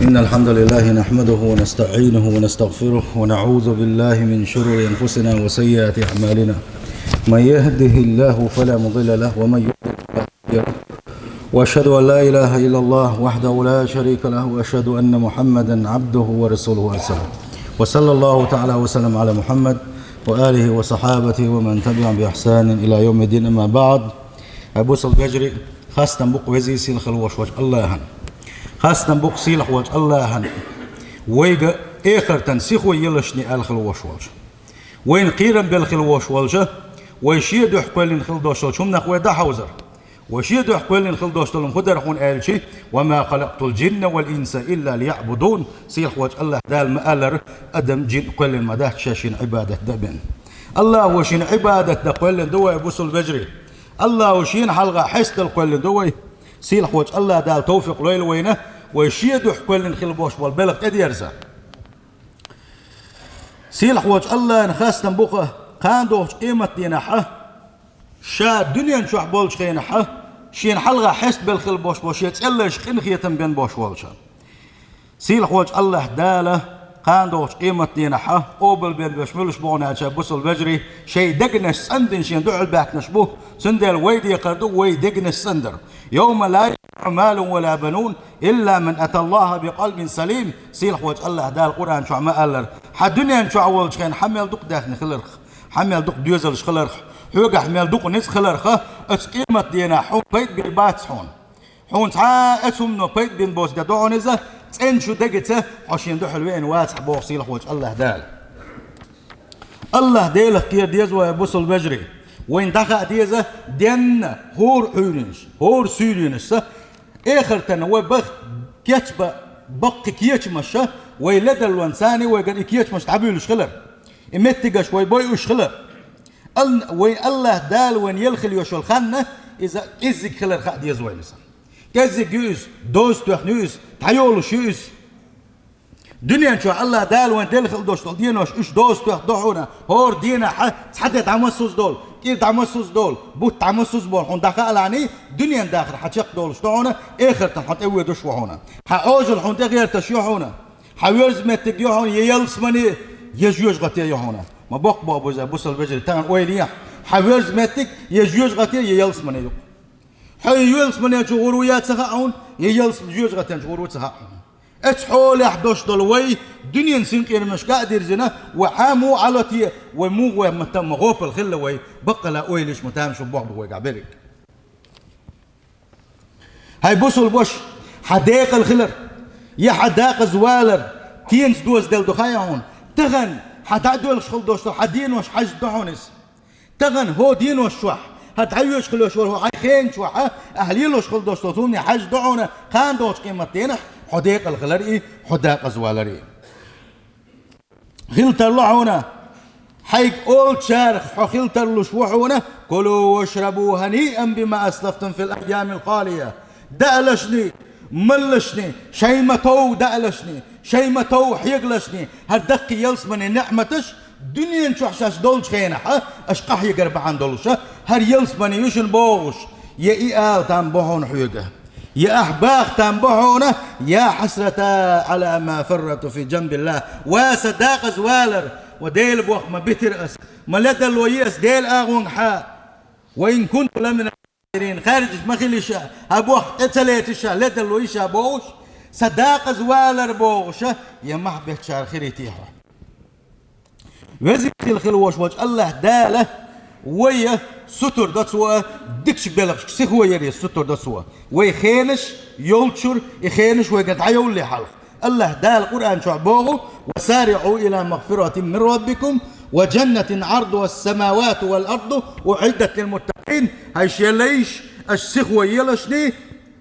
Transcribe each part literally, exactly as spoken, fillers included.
إن الحمد لله نحمده ونستعينه ونستغفره ونعوذ بالله من شرور أنفسنا وسيئات أعمالنا. من يهده الله فلا مضل له ومن يضلل فلا هادي له. وأشهد أن لا إله إلا الله وحده لا شريك له وأشهد أن محمدا عبده ورسوله أرسله. وصلى الله تعالى وسلم على محمد وآله وصحابته ومن تبعهم بإحسان إلى يوم الدين، أما بعد. Хьай бусалба вежарий, хастам бу-кх везий сийлахь хила волаш волчу АллахӀана. Хастам бу-кх сийлахь волчу АллахӀана вайга эхартан сихо елашний аьлла хила волаш волчу. Вайна кхерам белла хила волаш волчу, вай шен дуьхьа кхоьллина хила долуш долчу хӀуманах вай дӀахьовзар. Вай шен дуьхьа кхоьллина хила долуш долу хӀума хӀун дара хьуна аьлча: «وما خلقت الجن والإنس إلا ليعبدون». Сийлахь волчу АллахӀ Дала ма-аллара, адам, жин кхоьллина ма дац, ша шена Ӏибадат дан бен. АллахӀа шена Ӏибадат дан кхоьллина ду вай, бусалба вежарий. АллахӀа шена хьалха хьестадала кхоьллина ду вай. Сийлахь волчу АллахӀ Дала тавфикъ лойла вайна, вай шен дуьхьа кхоьллина хила болуш болу белхан тӀедерза. Сийлахь волчу АллахӀана хастам бу-кх кхана догӀучу къематдийнахь а, ша дуьнен чохь болчу хенахь а, шена хьалха хьестабелла хила болуш болу шен цӀе лайш къинхетам бен болуш волчу. Сийлахь волчу АллахӀ Дала кхана догӀучу къематдийнахь а къобал бен берш муьлш бу хьуна аьлча, бусалба вежарий, шайн дегнаш цӀандина шена дуьхьал баьхкинарш бу, цундела вай декхар ду вай дегнаш цӀандар. «يوم لا ينفع مال ولا بنون إلا من أتى الله بقلب سليم». Сийлахь волчу АллахӀ Дала Къуръан чохь ма-аллара: хьан дуьнен чохь волчу хенахь хьан мел дукха даьхни хиларх, хьан мел дукха доьзалш хиларх, хьоьгахь мел дукха ницкъ хиларх, оцу къематдийнахь хьуна пайда бийр бац хьуна. Хьуна цхьа а оцу хӀумано пайда бина боцу де ду хьуна иза, цӀена шу дегица хьо шена дуьхьал веана вацахь, боху сийлахь волчу АллахӀ Дала. АллахӀ Делах кхера деза вай, бусалба вежарий. Вайна дӀахаа деза денна хӀора Ӏуьйранаш, хӀора суьйренаш са, эхартана вай баха кечбан баккхий кечамаш а, вай ледарлонца царна вайгара и кечамаш дӀабуьйлуш хилар. И меттигаш вай бойуш хилар. Ал-, вайн АллахӀ Дала вайна елла хила йолуш йолу хан а, иза кӀеззиг хилар хаа деза вайна иза. КӀеззиг ю иза, доза тоьхна ю иза, дӀайолуш ю иза. Дуьнен чохь АллахӀ Дала вайна делла хила долуш долу денош уьш доза тоьхна ду хьуна, хӀора дийнахь а цхьа де дӀа массаза долу, кӀира дӀа массаза долу, бутт дӀа массаза болу хьуна дӀахаалахь, дуьненан дахар хьан чекхдолуш ду хьуна, эхартана хьо тӀевоьдуш ву хьуна. Хьан Ӏожалла хьуна тӀегӀерташ ю хьуна. Хьан верза меттиг ю хьуна я ялсамане, я жоьжахате ю хьуна. Ма боккха боху буза, бусалба вежарий, тахана ойла е: хьан верза меттиг я жоьжахате, я ялсамане ю. Хьо я ялсамане чу гӀур ву я ца хаьа хьуна, я ялс-, жоьжахатен чу гӀур ву ца хаьа хьуна. Оцу хьолехь долуш долу вай, дуьненан синкъерамашка а дирзина, вай хьан муха Ӏалате, вай муха вай ма-, ма гӀопал хилла вай, баккъала ойла йича ма тамашо боху вайгахь берриг. Хьай бусалба ваша, хьан декъала хилар, я хьан декъаза валар, кхинца дозаделла ду хаьа хьуна. Тахана хьан дӀадоьлхуш хила долуш долу хьан денош хьаьжна ду хьуна иза. Тахана хӀокху денош чохь, хьан дӀайоьдуш хила йолуш волу хьан хенан чохь, ахь лелош хила долуш долу хӀумане хьаьжна ду хьуна, кхана догӀучу къематдийнахь хьо декъала хилар и, хьо декъаза валар и. Хила тарло хьуна, хьайга олучарах хьо хила тарлуш ву хьуна: «كلوا واشربوا هنيئا بما أسلفتم في الأيام الخالية». Даалашний, маллашний, шайн ма-тов даалашний, шайн ма-тов хьегалашний, хӀара даккхий ялсаманин неӀматаш, дуьнен чохь шаьш долчу хенахь, аша къахьегар бахьана долуш, хӀара ялсамане ю шуна бохуш, я и ала там бу хьуна хьоьга. Я ахь баха там бу хьуна: «يا حسرتى على ما فرطت في جنب الله». Ва сан декъаза валар, ва Делан бохам ма битира ас, ма ледарло йи ас Делан агӀонгахьа. «وإن كنت لمن الخاسرين», хаьржаш ма хила йиш я, хӀара бохам тӀе ца лецаш, ледарло йиш я бохуш, сан декъаза валар бохуш, я мохь беттачарах хир йитий хьо. Веза-сийлахь хила волуш волчу АллахӀ Дала вай сутара до Цо, дикачу белхашка сихо яре сутара до Цо. Вай хенаш йолчуьра, и хенаш вайгара дӀайовлале хьалха. АллахӀ Дала Къуръан чохь боху: «وسارعوا إلى مغفرة من ربكم وجنة عرضها السماوات والأرض أعدت للمتقين». Хьай шен лайш, аша сихо елашний,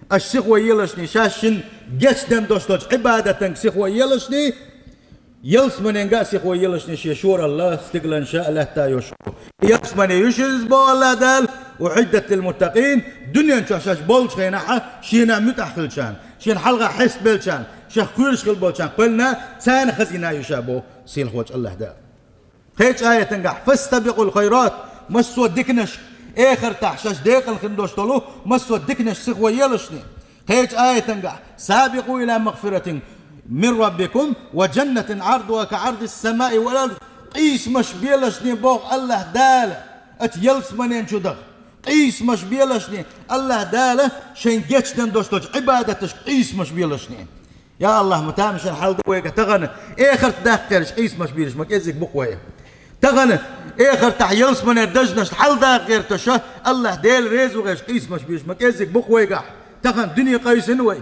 аша сихо елашний, шаьш шина гечден долуш долчу Ӏибадатан сихо елашний, ялсаманенга а сихо елашний, шен шоралла стигланаш а, лаьтта а йолуш. Ялсамане ю шуна иза боху АллахӀ Дала, «أعدت للمتقين», дуьнен чохь шаьш болчу хенахь, шена муьтӀахь хилчарна, шена хьалха хьестабеллачарна, шех кхоьруш хила болчарна кхоьллина, царна хазийна ю ша боху сийлахь волчу АллахӀ Дала. Кхечу аятангахь: «فاستبقوا الخيرات», массо а диканаш, эхартахь шаьш декъала хила долуш долу массо а диканаш сихо елашний. Кхечу аятангахь: «سابقوا إلى مغفرة», من ربكم وجنة عرضها كعرض السماء والأرض. Къийсамаш белашний боху Аллахь Дала, оцу ялсаманен чу даха. Къийсамаш белашний Аллахь Дала шайн гечдан долуш долчу Ӏибадаташка къийсамаш белашний. Я Аллахь, ма тамашийна хьал ду вайга тахана, эхарт даккхарш къийсамаш бийраш ма кӀеззиг бу-кх вай. Тахана эхартахь ялсаманера дажнаш хьал даккха гӀерташ, Аллахь Дела реза ву гӀерташ къийсамаш бийраш ма кӀеззиг бу-кх вайгахь. Тахана дуьне къайсина вай.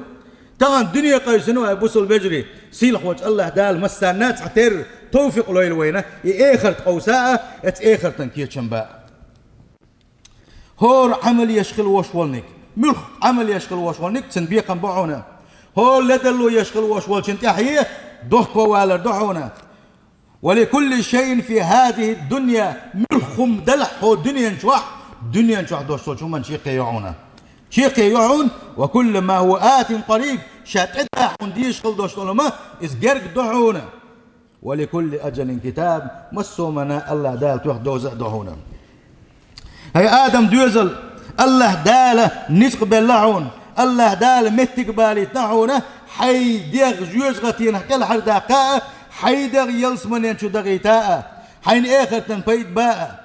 Тахана дуьне къайсина вай, бусалба вежарий, сийлахьволчу Аллахь Дала массарна а цхьатерра товфикъ лойла вайна, и эхарт къовса а, эца эхартан кечам ба а. ХӀора Ӏамал еш хила вош волниг, муьлхха Ӏамал еш хила вош волниг, цуьнан бекхам бу хьуна. ХӀора ледарло еш хила вош волчун тӀаьхье дохко валар ду хьуна. ولكل شيء في هذه الدنيا, муьлхха хӀума делахь хьо дуьнен чохь, дуьнен чохь долуш долчу хӀуманна чекхе ю хьуна. Чекхе ю хьуна, وكل ما هو آت قريب, ша тӀедахьа хьуна дезаш хила долуш долу хӀума, иза герга ду хьуна. ولكل أجل كتاب, массо а хӀуманна Аллахь Дала тоьхна доза а ду хьуна. ХӀай адам доьзал, Аллахь Дала ницкъ белла хьуна, Аллахь Дала меттиг балийтина хьуна, хьайн дегӀ жоьжахатинах кӀелхьардаккха а, хьайн дегӀ ялсаманен чу дахийта а, хьайна эхартан пайда ба а.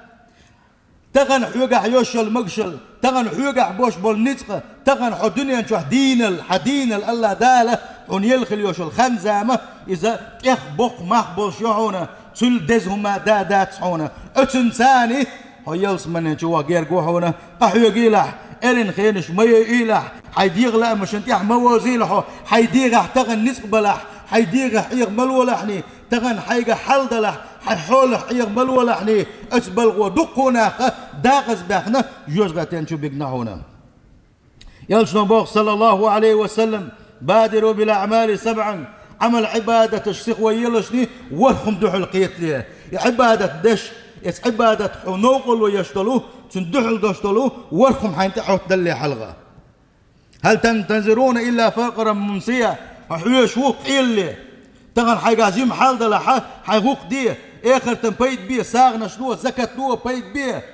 Тахана хьоьгахь йолуш йолу могушалла, тахана хьоьгахь болуш болу ницкъ, тахана хьо дуьнен чохь дийнал, хьан дийнал Аллахь Дала хьуна елла хила йолуш йолу хан-зама, иза тӀех боккха мах болуш ю хьуна, цуьнан деза хӀума да дац хьуна. Оцунна царний хьо ялсаманен чу ваха герга ву хьуна, къахьоьгийлахь, эрна хенаш ма йойийлахь, хьайн дегӀан лаамашна тӀехь ма возийла хьо, хьайн дегӀахь тахана ницкъ балахь, хьайн дегӀахь Ӏеха ма лолахьний, тахана хьайга хьал далахь, хьайн хьолах Ӏеха ма лолахьний, оцу балхо дуккха а нах дакъазбаьхна, жоьжахатин чу бигна хьуна. Элчано боху, саллаллаху Ӏалайхи ва саллам: بادروا بالأعمال سبعا, Ӏамал-Ӏибадаташ сихо елашний ворхӀ хӀума дуьхьал кхетале. И Ӏибадат деш, эца Ӏибадат хьо новкъарло еш долу, цунна дуьхьал долуш долу ворхӀ хӀума хьайна тӀе хьоттадалале хьалха. هل تنتظرون إلا فقرا ممسيا, хьо хьоьжуш ву къелле. Тахана хьайгахь жима хьал далахь, хьайн гӀуллакх де, эхартан пайда бе, сагӀанаш ло, закат ло, пайда бе.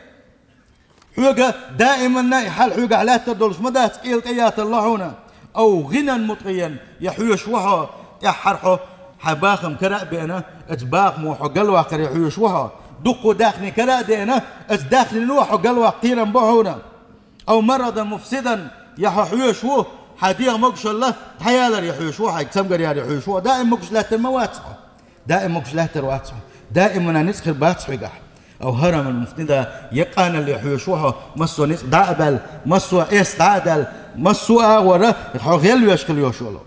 Хьоьга даиманна и хьал хьоьгахь лаьттар долуш ма дац, къел тӀеяталла хьуна. أو غنى مطغيا, я хьоьжуш ву хьо, тӀаьххьара хьо хьайн бахам кара а беана, оцу бахамо хьо галваккхаре хьоьжуш ву хьо. Дуккха даьхни кара а деана, оцу даьхнино хьо галваккха кхерам бу хьуна. أو مرضا مفسدا, я хьо хьоьжуш ву, хьан дегӀан могушалла дӀаяларе хьоьжуш ву, хьайга цамгар яре хьоьжуш ву, даим могуш лаьттар ма вац хьо. Даим могуш лаьттар вац хьо. Даиманна ницкъ хир бац хьоьгахь. أو هرما مفندا, я къаналле хьоьжуш ву хьо, массо а ницкъ дӀа а баьлла, массо а эс дӀа а даьлла, массо а агӀора хьо гӀелвеш хила йолуш волу.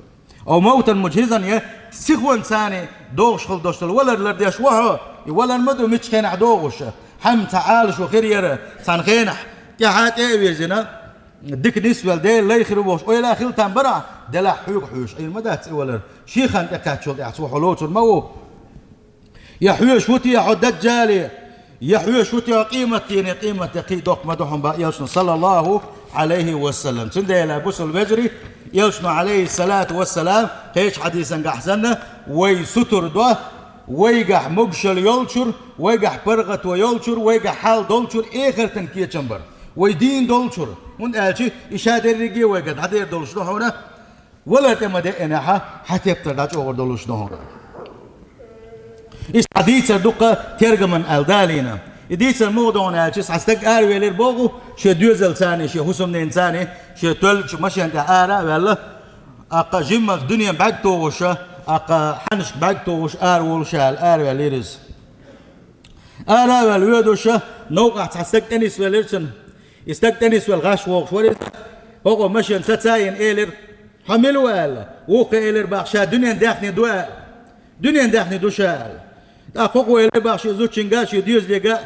أو موتا مجهزا, я сихонца царний догӀуш хила долуш долу валар лардеш ву хьо, и валар ма ду миччу хенахь догӀуш. Хьамма цхьа Ӏалашо хир яра, цхьана хенахь тӀаьхьа тӀе а вирзина, дика нисвелла, Делан лай хир ву бохуш ойла а хила там барахь, делахь хьоьга хьоьжуш Ӏийр ма дац и валар. Шен хан тӀекхаьччул тӀаьхьа цо хьо лоцур ма ву. Я хьоьжуш ву те хьо Даджале, я хьоьжуш ву те хьо къематдене, къематде кхин доккха ма ду хьуна боху Элчано, саллаллаху Ӏалайхи ва саллам. Цундела, бусалба вежарий, Элчано, Ӏалайхиссалату вассалам, кхечу хьадисангахь санна, вай сутур до, вайгахь могушалла йолчуьра, вайгахь паргӀато йолчуьра, вайгахь хьал долчуьра эхартан кечам бар. Вай дийна долчуьра, хӀунда аьлча и ша дерриге вайга дӀадер долуш ду хьуна, валар тӀе ма деъинехь, хьан тептар дӀачӀогӀур долуш ду хьуна. Иза цхьа дийцар ду-кх тергаман аьлла далийна. И дийцар муха ду хьуна аьлча, цхьа стаг аравелира боху, шен доьзалцаний, шен хӀусамненаца, шен тоьллачу машен тӀехь ара а ваьлла, аккха жимма дуьне бӀаьрг тухуша, аккха хьаннашка бӀаьрг тухуша араволуш аьлла, араваьллира иза. Ара а ваьлла воьдуша, новкъахь цхьа стаг тӀенисвелира цунна. И стаг тӀенисвелла гӀаш вогӀуш вара иза. ХӀокхо машен саца а йина элира: «Хьо мила ву?» — аьлла. Вукхо элира боху: «Ша дуьненан даьхни ду», — аьлла. «Дуьненан даьхни ду ша», — аьлла. ТӀаккха хӀокхо элира боху шен зудчуьнга, шен доьзалега: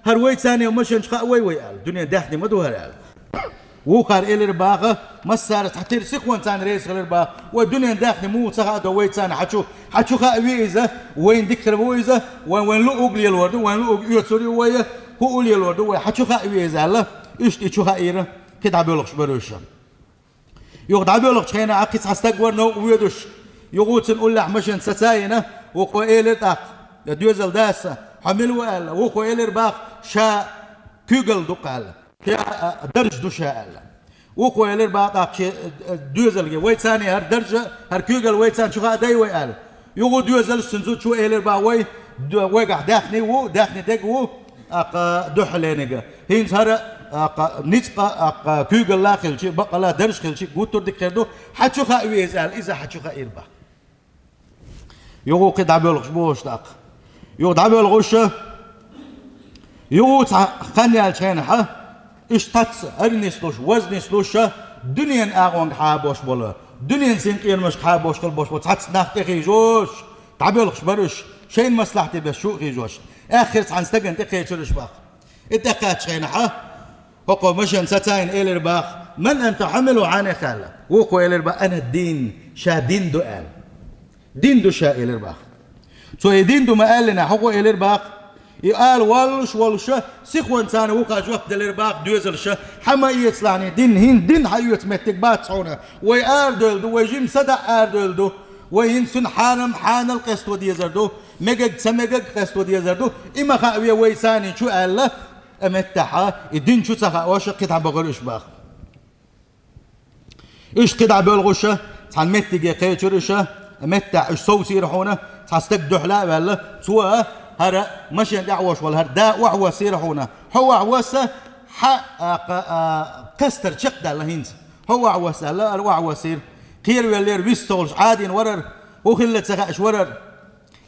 «ХӀара вайца а машен чу хаьа вай вай», — аьлла. «Дуьненан даьхни ма ду хӀара», — аьлла. Вукхара элира боху, массара цхьатерра сихонца реза хилира боху: «Вай дуьненан даьхни муха ца хаьа до вайца а, хьан чу, хьан чу хаьа ве иза, вайна дика хир ву иза, вайн, вайн луъург лелор ду, вайн луъург оьцур ю вай, хӀуъу лелор ду вай, хьан чу хаьа ве иза», — аьлла. Иштта и чу хаийра, кхин дӀа боьлхуш бара уьш. Юха дӀабоьлхучу хенахь кхин цхьа стаг вара новкъа воьдуш. Юха цуьнан уллехь машен саца а йина, вукхо элира тӀаккха, я доьзал даса: «Хьо мила ву?» — аьлла. Вукхо элира боху: «Ша куьйгалла ду-кх», — аьлла. «Ша, а, дарж ду ша», — аьлла. Вукхо элира бах тӀаккха шен, э, доьзалга: «Вай царна хӀара дарж а, хӀара куьйгалла вай царна чу хаа дай вай», — аьлла. Юха доьзалш цуьнца чу элира бах: «Вай, д-, вайгахь даьхни ву, даьхни дег ву, тӀаккха дуьххьалениг. ХӀинца хӀара, тӀаккха ницкъ а, тӀаккха куьйгалла а хилча, баккъалла дарж хилча, гуттар а дика хир ду, хьа чу хаа веза», — аьлла, иза хьа чу хаийра бах. Юха кхин дӀабоьлхуш бу уьш тӀаккха. Юха дӀабоьлхуш, юха цхьа хан яьлча хенахь, иштта цхьацца ара нислуш, ваз нислуш, дуьненан агӀонга хьабош болу, дуьненан синкъерамашка хьабош хила бош болу цхьацца нах тӀехийжош, дӀабоьлхуш бара уьш, шайна маслахьте беш чу а хийжош, аьххьара цхьана стагана тӀекхечира уьш бах. И тӀекхаьчча хенахь, хӀокхо машен сацийна элира бах: «Ман анта?» — хьамилу хьанех аьлла. Вукхо элира бах: «Ана дин», ша дин ду аьлла. Дин ду ша элира бах. Цо и дин ду ма аьллинехь, хӀокхо элира бах. И ала воллуш волуша, сихонца царна вукхо жоп делира бах доьзалша: «Хьан ма эцалахьний дин, хӀинца дин хьаоьцу меттиг бац хьуна. Вай арадевлла ду, вай жима садаӀа арадевлла ду. Вай хӀинца цуьнан хьарам, хьанал къесто дезар ду, мегаг, ца мегаг къесто дезар ду. И ма хаа ве вай царна чу», — аьлла, а меттехь, и дин чу ца хаош, кхин дӀабахара уьш бах. Иштта кхин дӀа боьлхуш, цхьана меттиге кхечира уьш, меттехь уьш совцийра хьуна, цхьа стаг дуьхьала а ваьлла, цо хӀара машен тӀехь волуш волу хӀара да охьавоссийра хьуна. Хьо охьавосса, хьан, а, кха-, а, кхастар чекхдаьлла хӀинца. Хьо охьавосса аьлла, хӀара охьавоссийра. Кхеравеллера вист ца хуьлуш, Ӏадийна варара, хӀун хилла ца хаьаш варара.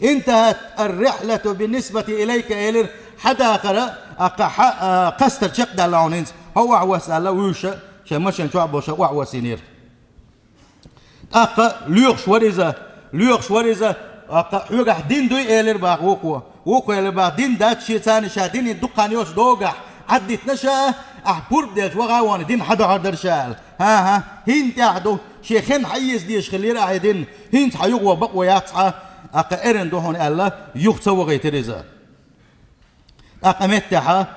«انتهت الرحلة بالنسبة إليك», элира, хьан дахар, а, кха-, хьан, а, кхастар чекхдаьлла хьуна хӀинца, хьо охьавосса аьлла, вуьйша, шайн машен чохь болуша охьавоссийнера. ТӀаккха лоьхуш вара иза, лоьхуш вара иза, тӀаккха хьоьгахь дин дуй элира бах вукхо. Вукхо элира бах, дин дац шен царна ша дин дукха хан йоцу догахь, Ӏаддитина ша, ахь пурба делча ваха а вахана дин хьан дуьхьал дара ша аьлла. ХӀан-хӀа, хӀинца тӀехь ду, шен хенахь хьан еза дезаш хиллера ахь и дин, хӀинца хьан юха ван бакъо яц хьан, тӀаккха эрна ду хьуна аьлла, юха ца вахийтира иза. ТӀаккха меттехь,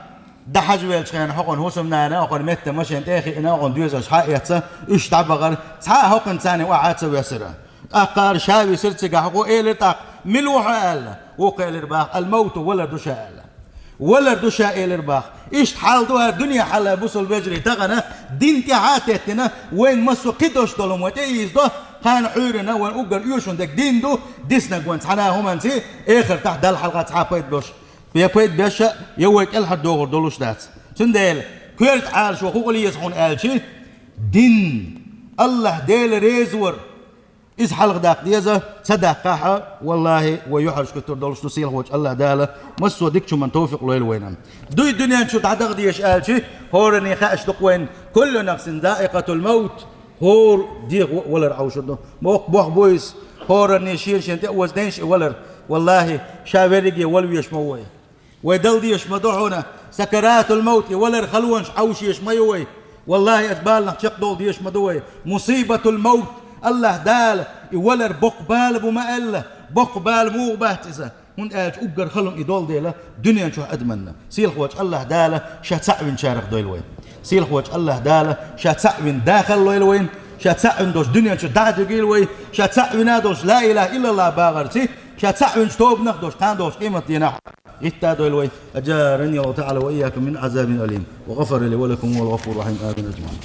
дӀахьажа веллачу хенахь хӀокхуьнан хӀусамнана, хӀокхуьнан метта машен тӀе а хиъна, хӀокхуьнан доьзалш хьа а эцна, уьш дӀабахара, цхьа а хӀокхуьнан царна охьа а ца воьссира. ТӀаккха хӀара ша висира цигахь, хӀокхо элира тӀаккха: «Мила ву хьо?» аьлла. Вукхо элира бах: «Ал-мавту, валар ду ша», аьлла. «Валар ду ша», элира бах. Иштта хьал ду хӀара дуьне хьала, бусалба вежарий, тахана дин тӀаьхьа а теттина, вайна массо а кхидолуш долу хӀума вай тӀе ийзадо, кхана Ӏуьйранна вайн уггар оьшуш дерг дин ду, диснарг вайн цхьана а хӀуманца, эхартахь Далла хьалха цхьа а пайда болуш. Я пайда беш а, я вай кӀелхьардохур долуш дац. Цундела, коьрта Ӏалашо хӀун хила еза хьуна аьлча, дин, АллахӀ Дела реза вар, иза хьалха даккха деза, ца даккхахь а, валлахӀи, вай юьхьӀаьржа хӀуьттур долуш ду сийлахь волчу АллахӀ Дала, массо а дикачу хӀуманна товфикъ лойла вайна. Дуй дуьнен чу дӀадаха дезаш аьлча, хӀоранна хаьаш ду-кх вайна: «Куллу нафсин заикъатул мавт», хӀора дегӀа валар Ӏовшур ду. Мохк бохь бу иза, хӀоранна шена-шена тӀе а ваза дайша и валар. ВаллахӀи, ша верриге вала везаш ма ву вай. Вай дала дезаш ма ду хьуна, сакаратул мавт, и валар халонаш Ӏовшеш ма ю вай. ВаллахӀи, аса баланах чекхдовла дезаш ма ду вай. Мусибатул мавт, АллахӀ Дала, и валар боккха бала бу ма аьлла, боккха бала муха бац иза. ХӀунда аьлча уггар халон и долу дела, дуьнен чохь адаманна. Сийлахь волчу АллахӀ Дала ша цхьаъ винчарах дойла вай. Сийлахь волчу АллахӀ Дала ша цхьаъ вина дахар лойла вайна, ша цхьаъ вина долуш дуьнен чу дӀа а дуьгийла вай, ша цхьаъ вина долуш ла илахӀа иллаллахӀ бахарций, ша цхьаъ винчу тобанах долуш кхана долуш къемат дийнахь. Иттадойла вай, أجارني الله تعالى وإياكم من عذاب أليم، وغفر لي ولكم، وهو الغفور الرحيم. آمين أجمعين.